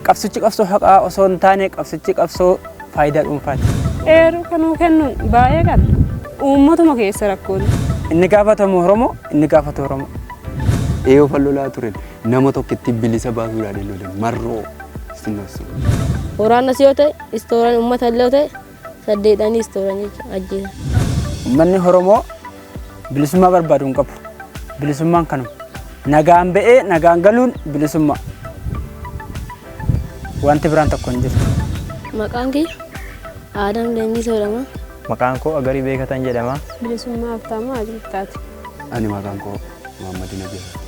Qabsichi qabsoo haqaa osoo hin taane qabsichi qabsoo faayidaa dhuunfaati. Eeruu kanuu kennuun baay'ee qaba. Uummatuma keessa rakkoon. Inni gaafatamu Oromoo, inni gaafatu Oromoo. Eeyoo lolaa turen nama tokkotti bilisa baasuudhaan lolan marroo sinnoossu. Waraannas yoo ta'e istooran uummata illee yoo ta'e saddeetanii istooran jechuudha ajjeesan. Uummanni Oromoo bilisummaa barbaadu hin qabu. Bilisummaan kanuma. Nagaan ba'ee nagaan galuun bilisummaa. Wanti biraan tokko hin jiru. Maqaan kiyya Aadam Leenjisoo jedhama. Maqaan koo Agarii Beekatan jedhama. Bilisummaa Habtaamaa Ajibtaati. Ani maqaan koo Muhammad Nabiyaa.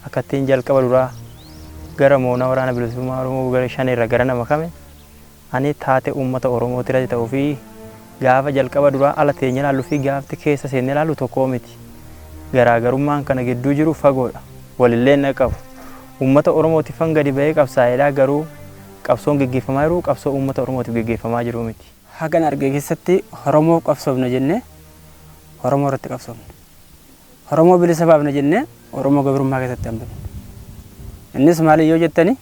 Akkattiin jalqaba duraa gara moonaa waraana bilisummaa Oromoo gara shaneerra gara nama kame ani taate uummata Oromoo tirate ta'uu fi gaafa jalqaba duraa ala teenya ilaallu fi gaafti keessa seenne ilaallu tokko miti. Garaagarummaan kana gidduu jiru fagoodha. Walillee na qabu. Uummata Oromootiif hanga gadi ba'ee qabsaa'eedha garuu qabsoon geggeeffamaa jiru qabsoo uummata Oromootiif geggeeffamaa jiru miti. Hagan arge keessatti Oromoo qabsoofna jennee Oromoo irratti qabsoofna. Oromoo bilisa baafna jennee Oromoo gabrummaa keessatti hambifna. Innis maali yoo jettani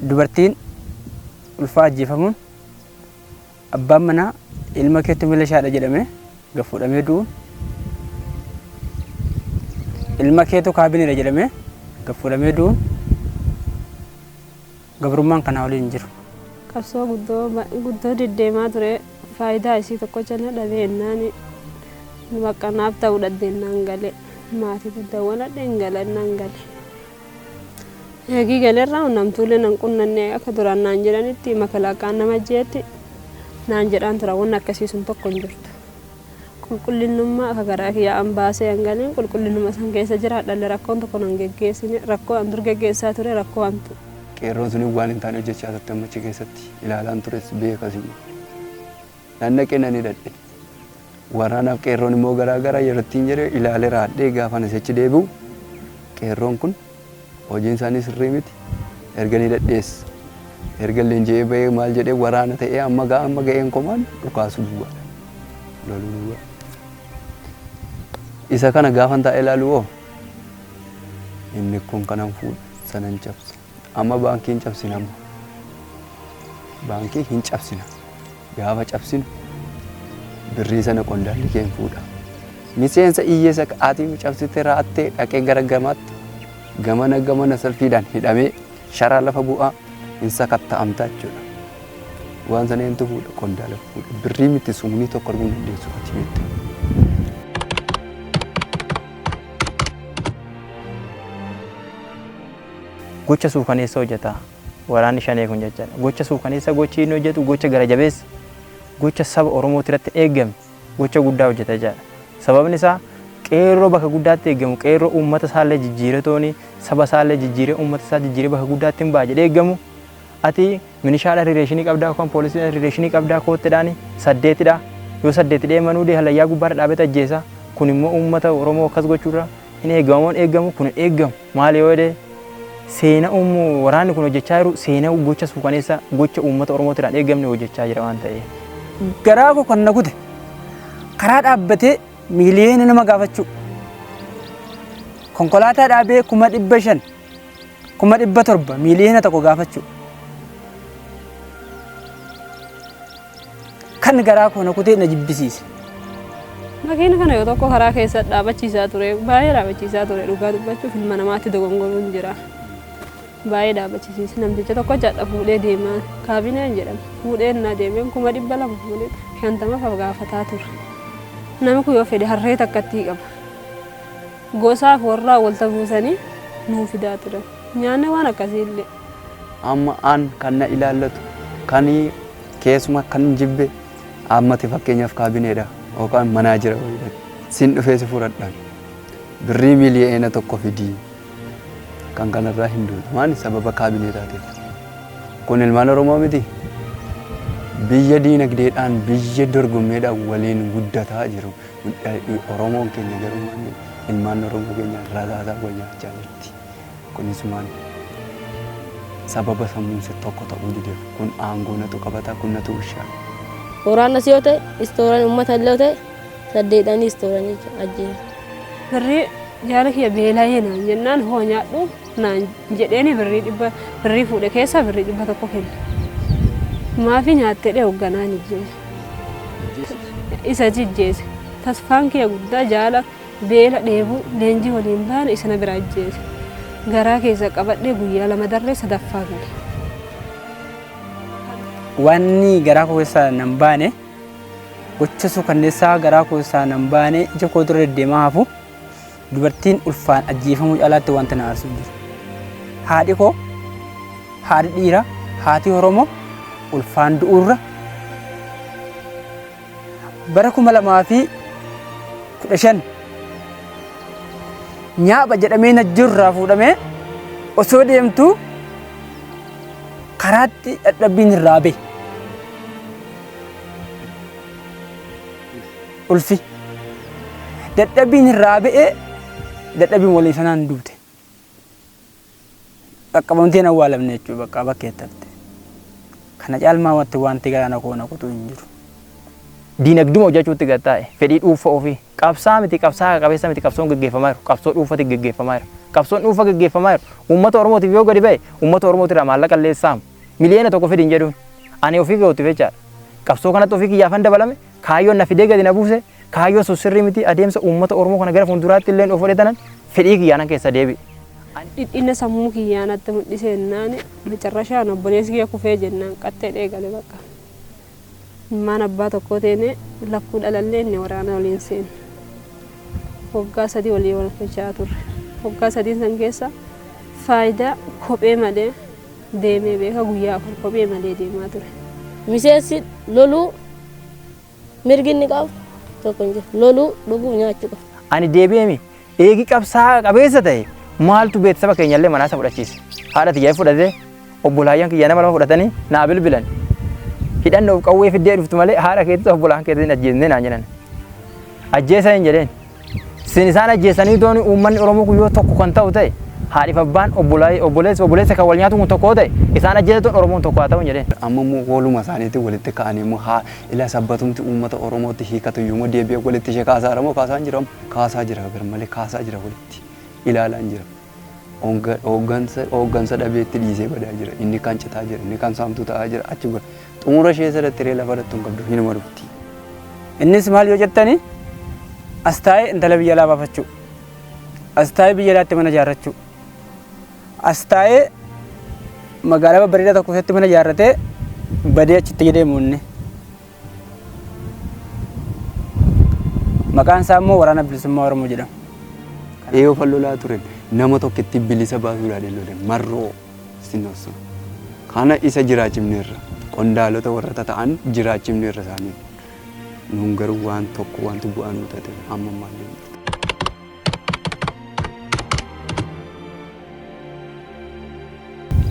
dubartiin ulfaa ajjeefamuun abbaan manaa ilma keetti milishaadha jedhamee gad fuudhamee du'uun ilma keetu kaabineedha jedhamee gad fuudhamee du'uun gabrummaan kanaa waliin hin jiru. Qabsoo guddoo guddoo deddeemaa ture faayidaa isii tokkocha na dhabee jennaan bakka naaf ta'uu dhaddeen galee maatii daddawwaladhe hin galannaan gale. Eegii galerraa namtuulee nan qunnanne akka duraan naan jedhanitti makalaakaan nama jeetti naan jedhaan tura wanni akkasii sun tokko hin jirtu. Qulqullinnummaa akka garaa kiyyaa an baasee an galeen qulqullinnuma san keessa jiraadhalle rakkoon tokko nan geggeessine rakkoo an dur geggeessaa ture rakkoo antu. Qeerroon suni waan hin taane hojjechaa turte ammachi keessatti ilaalaan tures beekas immoo. Nannaqee nan hidhadhe. Waraanaaf qeerroon immoo garaa garaa yeroo ittiin jedhe ilaalee raadhee gaafa ani achi deebi'u qeerroon kun hojiin isaanii sirrii miti. Erga ni hidhadhees erga leenji'ee bahee maal jedhee waraana ta'ee amma ga'a amma ga'een komaan dhukaasuu duwwaadha. Loluu duwwaa. Isa kana gaafan taa'ee ilaalu hoo inni kun kanan fuudha sanan cabsa. Amma baankii hin cabsina amma. Baankii hin cabsina. Gaafa cabsinu birrii sana qondaalli kee hin fuudha. Miseensa hiyyeessa ati cabsite raattee dhaqee gara gamaatti gamana gamana salfiidhaan hidhamee sharaa lafa bu'aa hin sakatta'amta jechuudha. Waan sana eentu fuudha qondaala fuudha. Birrii miti sumnii tokko arguu hin dandeessu ati beektu. Gocha suukaneessa hojjeta waraanni shanee kun jechaadha. Gocha suukaneessa gochi inni hojjetu gocha gara jabeessa gocha saba Oromoo irratti eegame gocha guddaa hojjeta jechaadha. Sababni isaa qeerroo bakka guddaatti eegamu qeerroo uummata isaallee jijjiiree tooni saba isaallee jijjiiree uummata isaa jijjiiree bakka guddaatti hin ba'a jedhee eegamu ati milishaadha relation qabdaa yookaan poolisiidha relation qabdaa kootteedhaan saddeetidha yoo saddeeti deemanuu dee halayyaa gubbaarra dhaabete ajjeesa kun immoo uummata Oromoo akkas gochuurra hin eegamu hin eegamu kun hin eegamu maali yoo jedhee seena waraanni kun hojjechaa jiru seena gocha suukaneessa gocha uummata Oromootirraan eegamne hojjechaa jira waan ta'eef. Garaa koo kan na kute karaa dhaabbatee miiliyoona nama gaafachuu konkolaataa dhaabee 500,000 700,000 1,000,000 gaafachuu kan garaa koo na kutee na jibbisiise. Makiina kana yoo tokko karaa keessa dhaabachiisaa ture baay'ee dhaabachiisaa ture dhugaa dubbachuuf ilma namaatti dogongoruun jira. Baay'ee dhaabachiisiise namticha tokko jadha fuudhee deemaa kaabineen jedhama fuudhee na deemeen 250,000 fa gaafataa ture. Namni kun yoo fedhe harree takkattii qaba. Gosaaf warraa walta buusanii nuu fidaa turan. Nyaanni waan akkasii illee. Amma an kan na ilaallatu kan keessuma kan jibbe ammati fakkeenyaaf kaabineedha yookaan manaajira wayiidha. Sin dhufee si fudhadhaan birrii 1,000,000 fidii kan kanarraa hin duutu maali sababa kaabinee taateef. Kun ilmaan Oromoo miti. Biyya diinagdeedhaan biyya dorgommeedhaan waliin guddataa jiru. Oromoon keenya garuu maali ilmaan Oromoo keenya rasaasaa wal nyaachaa jirti. Kunis maali sababa sammuun tokko ta'uu dideef kun aangoo natu qabata kun natu bushaa. Waraannas yoo ta'e istooran uummata illee yoo ta'e saddeetanii istooran jechuudha ajjeesan. Birrii jaala kiyya beela'ee naan jennaan hoo nyaadhu naan jedheeni birrii dhibba birrii fuudhe keessaa birrii 100 kenne. Maafi nyaattee dhee hoogganaan ijjeese. Isa jijjeese. Tasfaan kiyya guddaa jaala beela dheebuu leenjii waliin baane isa na bira ajjeese. Garaa keessa qabadhee guyyaa lama darree sadaffaa gale. Wanni garaa koo keessaa nan baane, gocha suukanneessaa garaa koo keessaa nan baane, ija koo dura deddeemaa hafu, dubartiin ulfaan ajjeefamuu caalaatti wanta na aarsu hin jiru. Haadhi koo, haadhi dhiiraa, haati Oromoo ulfaan du'uurra bara 2015 nyaapha jedhamee Najjoorraa fuudhamee osoo deemtuu karaatti dadhabbiin irraa bahe. Ulfi. Dadhabbiin irraa ba'ee dadhabbiin waliin sanaan duute. Qaqqabamtee hin awwaalamne jechuudha, bakka bakkeetti hafte. Kana caalmaa wanti garaa na koo na kutu hin jiru. Diinagduma hojjechuutti gad taa'e fedhii dhuunfa ofii qabsaa miti, qabsaa qabeessa miti. Qabsoon gaggeeffamaa jiru qabsoo dhuunfatti gaggeeffamaa jira. Qabsoon dhuunfa gaggeeffamaa jiru uummata Oromootiif yoo gadi ba'e, uummata Oromootirraa maallaqa illee saamu. 1 million fidin jedhuun ani ofii kootiif jechaadha. Qabsoo kanatti ofii kiyyaafan dabalame. Kaayyoon na fidee gadi na buuse kaayyoon sun sirrii miti. Adeemsa uummata Oromoo kana gara fuulduraatti illee of fudhatanan fedhii kiyyaanan keessa deebi'e. Dhidhina sammuu kiyyaa natti mul'ise jennaan, macarrashaan obboleessi kiyya kufee jennaan qaxxee eegale bakka. Ilmaan abbaa tokkoo teene lakkuu dhalallee inni waraana waliin seenne. Waggaa 3 walii wal faca'aa turre. Waggaa 3 san keessa faayidaa kophee malee deemee beeka, guyyaa 4 kophee malee deemaa ture. Miseensi loluu mirgi inni qabu tokko hin jiru. Loluu, dhuguu, nyaachuu qaba. Ani deebi'eemi eegi qabsaa qabeessa ta'e maaltu beeksisa keenyallee manaa isa fudhachiise. Haadha tiyyaa fudhatee, obbolaayyaan kiyya nama lama fudhatanii naa bilbilan. Hidhannoof qawwee fiddee dhuftu malee haadha keetti obbolaan keetti hin ajjeesnee naan jedhan. Ajjeesa hin jedheen. Sin isaan ajjeesanii tooni uummanni Oromoo kun yoo tokko kan ta'u ta'e, haadhiif abbaan, obboleessi obboleessa kan wal nyaatu kun tokko ta'e, isaan ajjeesa toon Oromoon tokko haa ta'u hin jedheen. Amma immoo waluma isaaniitiin walitti ka'anii immoo haa ila sabbatumti uummata Oromootti hiikatu iyyuu immoo deebi'ee walitti ishee kaasaa jira moo kaasaa hin jiramu? Kaasaa jira, garmalee kaasaa jira, walitti ilaalaa hin jira. Hooggansa dhabeetti dhiisee badaa jira. Inni kan citaa jira, inni kan saamtuu ta'aa jira. Achi gora. Xumura ishee sadatti ree lafa irratti hin qabdu hinuma dhufti. Innis maal yoo jettani, as taa'ee intala biyya alaa baafachuu. As taa'ee biyya alaatti mana ijaarrachuu. As taa'ee magaalaa babbareedaa tokko keessatti mana ijaarratee badee achitti deemu inni. Maqaan isaa immoo Waraana Bilisummaa Oromoo jedhama. Eeyoo lolaa turen nama tokkotti bilisa baasuudhaan hin lolen marroo sinnoosu. Kana isa jiraachifneerra, qondaalota warra ta'an jiraachifneerra isaanii. Nuun garuu waan tokko wanti bu'aa nuu taate amma ammallee hin jirtu.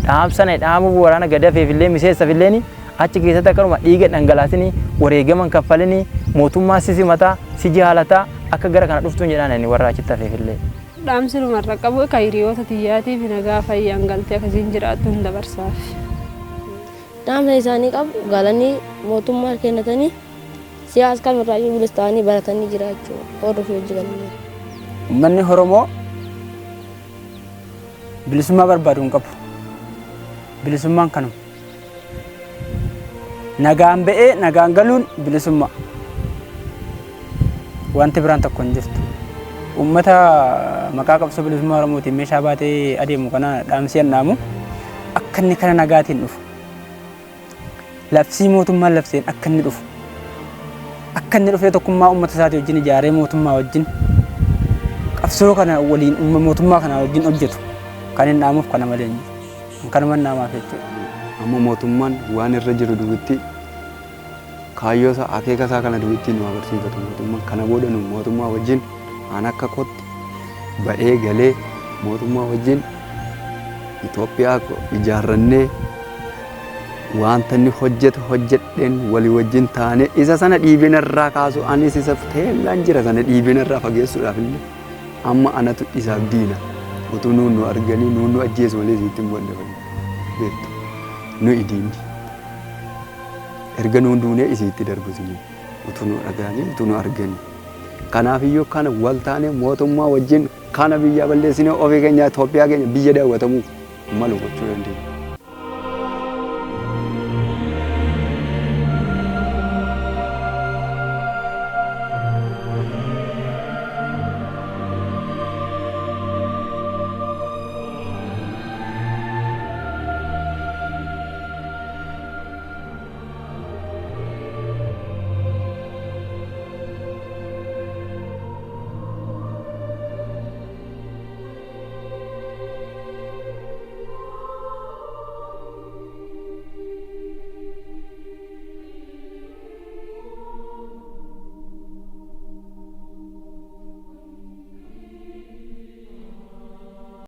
Dhaamsa na dhaamuuf waraana gadafeef illee miseensaaf illee achi keessatti akkanuma dhiiga dhangalaasinii wareegaman kaffalinii mootummaa si simataa si jaalataa akka gara kana dhuftuun jedhaan inni warra achitti hafeef illee. Dhaamsi numarra qabu ka hiriyoota tiyyaatiif nagaa fayyaan galtee akkasiin jiraattu hin dabarsaaf. Dhaamsa isaanii qabu galanii mootummaa kennatanii siyaasa kamirraayyuu bilisa ta'anii baratanii jiraachuu hordofii hojii galanii. Uummanni Oromoo bilisummaa barbaadu hin qabu. Bilisummaan kanuma. Nagaan ba'ee nagaan galuun bilisummaa. Wanti biraan tokko hin jirtu. Uummata maqaa qabsoo bilisummaa Oromootiin meeshaa baatee adeemu kana dhaamsi dhaamu akka inni kana nagaatiin dhufu. Labsii mootummaan labseen akka inni dhufu. Akka inni dhufee tokkummaa uummata isaatii wajjin ijaaree mootummaa wajjin qabsoo kana waliin mootummaa kana wajjin hojjetu kan hin dhaamuuf kana malee hin jiru. Kanuma dhaamaaf jechuudha. Amma mootummaan waan irra jiru duwwitti kaayyoo isaa, akeeka isaa kana duwwitti nu agarsiifatu mootummaan. Kana booda nu mootummaa wajjin aan akka kootti ba'ee galee mootummaa wajjin Itoophiyaa ijaarrannee wanta inni hojjetu hojjedheen walii wajjin taanee isa sana dhiibina irraa kaasu, anis isa teellaan jira sana dhiibina irraa fageessuudhaaf illee amma anatu isaaf diina. Utuu nuun nu arganii nuun nu ajjeesu malee isitti hin bonne beektu nu diinni erga nuun duunee isiitti darbu isinii utuu nu dhaga'anii utuu nu arganii. Kanaafiyyuu kana wal taanee mootummaa wajjin kana biyya balleessinee ofii keenya Itoophiyaa keenya biyya daawwatamuu malu gochuu dandeenya.